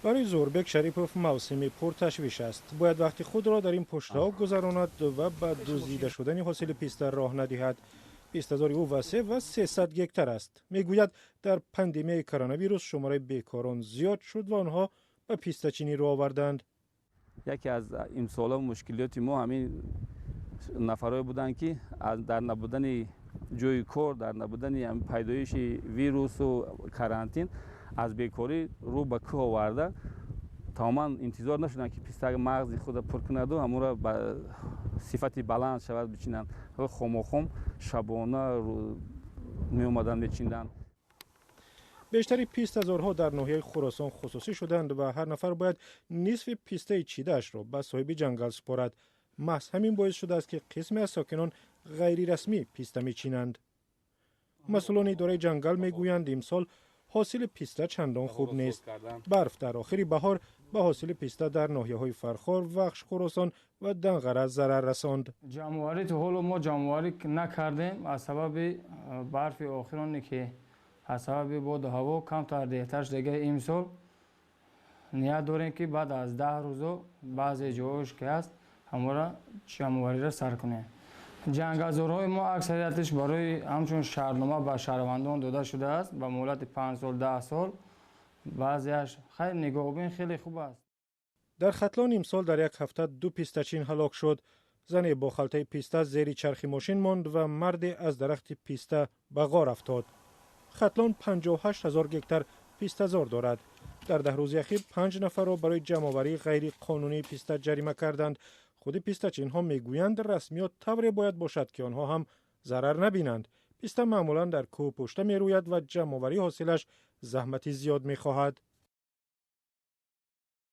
Барои Зуҳурбек Шарипов мавсими пурташвиш аст. Бояд вақти худро дар ин пуштаҳо гузаронад ва ба дуздида шудани ҳосили писта роҳ надиҳад. Пистазори ӯ васеъ ва 300 гектар аст. Мегӯяд, дар пандемияи коронавирус шумораи бекорон зиёд шуд ва онҳо ба пистачинӣ рӯ оварданд. Яке аз имсола мушкилиёти мо ҳамин нафарое буданд, ки дар набудани ҷои кор, дар набудани пайдоиши вирусу карантин аз бекорӣ рӯ ба кӯҳ оварда, тамоман интизор нашуданд, ки писта мағзи худро пур кунаду ҳамонро ба сифати баланд шавад бичинанд. Хомохом шабона меомаданд, мечинданд. Бештари пистазорҳо дар ноҳияи Хуросон хусусӣ шуданд ва ҳар нафар бояд нисфи пистаи чидаашро ба соҳиби ҷангал супорад. Маҳз ҳамин боис шудааст, ки қисме аз сокинон ғайрирасмӣ писта мечинанд. Масъулони идораи ҷангал мегӯянд, имсол ҳосили писта чандон хуб нест. Барф дар охири баҳор ба ҳосили писта дар ноҳияҳои Фархор, Вахш, Хуросон ва Данғара зарар расонд. Ҷамъоварӣ то ҳоло мо ҷамъоварӣ накардем аз сабаби барфи охироне, ки аз сабаби боду ҳаво камтар дертар шудагӣ. Имсол ният дорем, ки баъд аз 10 рӯзо баъзе ҷоҳош ки ҳаст, ҳамора ҷамъовариро сар кунем. Ҷангалзорҳои мо аксарияташ барои ҳамчун шаҳрнома ба шаҳрвандон дода шудааст ба муҳлати 5 сол, 10 сол. Баъзеаш хайр, нигоҳубин хеле хуб аст. Дар Хатлон имсол дар як ҳафта ду пистачин ҳалок шуд. Зане бо халтаи писта зери чархи мошин монд ва марде аз дарахти писта ба ғор афтод. Хатлон 58 ҳазор гектар пистазор дорад. Дар 10 рӯзи ахир панҷ нафарро барои ҷамъоварии ғайриқонунии писта ҷарима карданд. Худи пистачинҳо мегӯянд, расмиёт тавре бояд бошад, ки онҳо ҳам зарар набинанд. Писта маъмулан дар кӯҳу пушта мерӯяд ва ҷамъоварии ҳосилаш заҳмати зиёд мехоҳад.